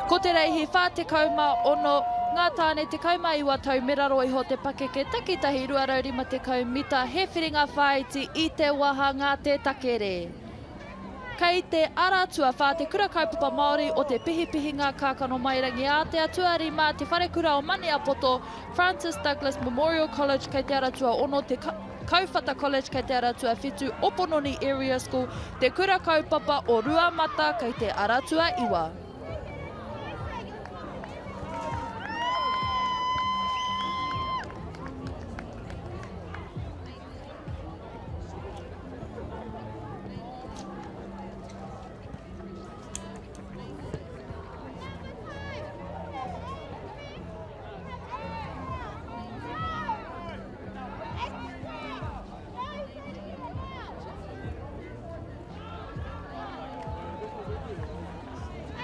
Ko te reihi 46, ngā tāne 19 tau me raro iho te pakeke takitahi 250 mita he whiringa whāiti i te wāhanga te takere. Kei te ara tuawhā Te Kura Kaupapa Māori o Te Pihipihinga Kākanomairangi Ātea, tuarima Te Wharekura o Maniapoto, Francis Douglas Memorial College kei te ara tuaono, Te Kauwhata College kei te ara tuawhitu, Opononi Area School, Te Kura Kaupapa o Ruamata kei te ara tuaiwa.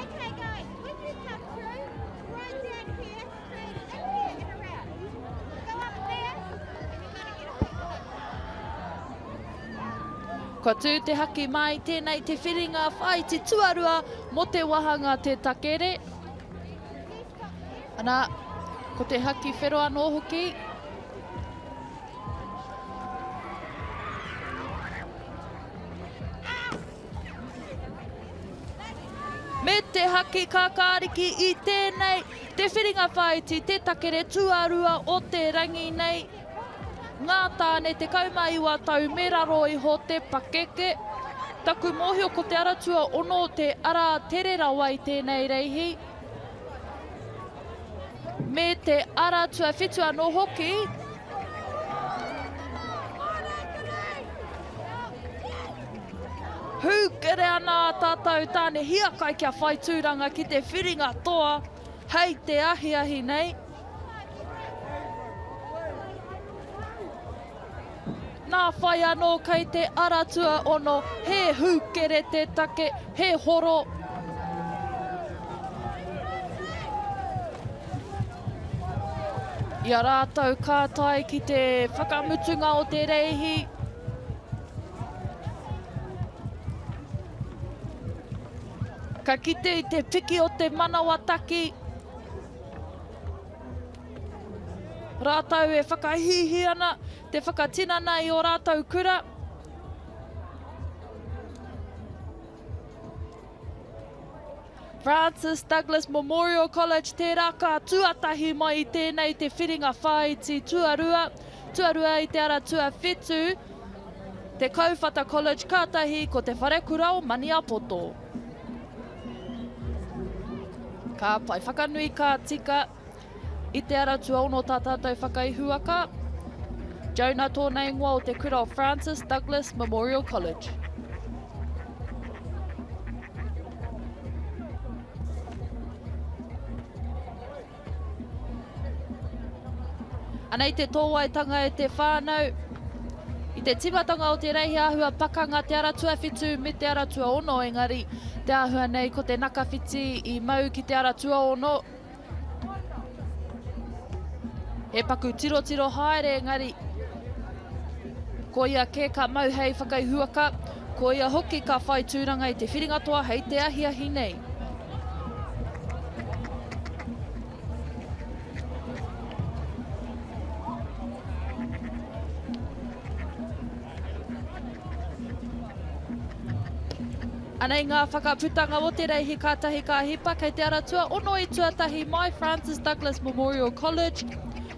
Okay guys, when you come through, right down here, straight in here and around. Go up there and you're gonna get a big hug. Kua tū te haki mai tēnei te whiringa whāiti tuarua mō te wāhanga te takere. Ana, ko te haki whero anō hoki. Me te haki kākāriki i tēnei, te whiringa whāiti, te takere tuarua o te rangi nei. Ngā tāne 19 tau me raro iho te pakeke. Taku mōhio ko te ara tuaono te ara tere rawa i tēnei reihi. Me te ara tuawhitu anō hoki. Hūkere ana ā tātou tāne hiakai kia whai tūranga ki te whiringa toa hei te ahiahi nei. Nā whai anō kei te ara tuaono, he hūkere te take, he horo. I a rātou ka tae ki te whakamutunga o te reihi. Ka kite i te piki o te manawataki. Rātou e whakahīhī ana, te whakatinana i ō rātou kura. Francis Douglas Memorial College tērā ka tuatahi mai i tēnei te whiringa whāiti tuarua, tuarua i te ara tuawhitu, Te Kauwhata College kātahi ko Te Wharekura o Maniapoto. Ka pai whakanui ka tika i te ara tuaono tā tātou whakaihuwaka. Jonah tōna ingoa o te kura o Francis Douglas Memorial College. Anei te tōwaitanga e te whānau. I te tīmatanga o te reihi āhua pakanga te ara tuawhitu me te ara tuaono engari te āhua nei ko te nakawhiti i mau ki te ara tuaono. He paku tirotiro haere engari koia kē ka mau hei whakaihuwaka, koia hoki ka whai tūranga i te whiringa toa hei te ahiahi nei. Anei ngā whakaputanga o te reihi kātahi ka hipa kei te ara tuaono i tuatahi mai Francis Douglas Memorial College,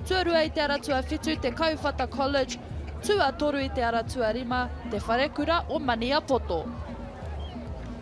tuarua i te ara tuawhitu Te Kauwhata College, tuatoru i te ara tuarima Te Wharekura o Maniapoto.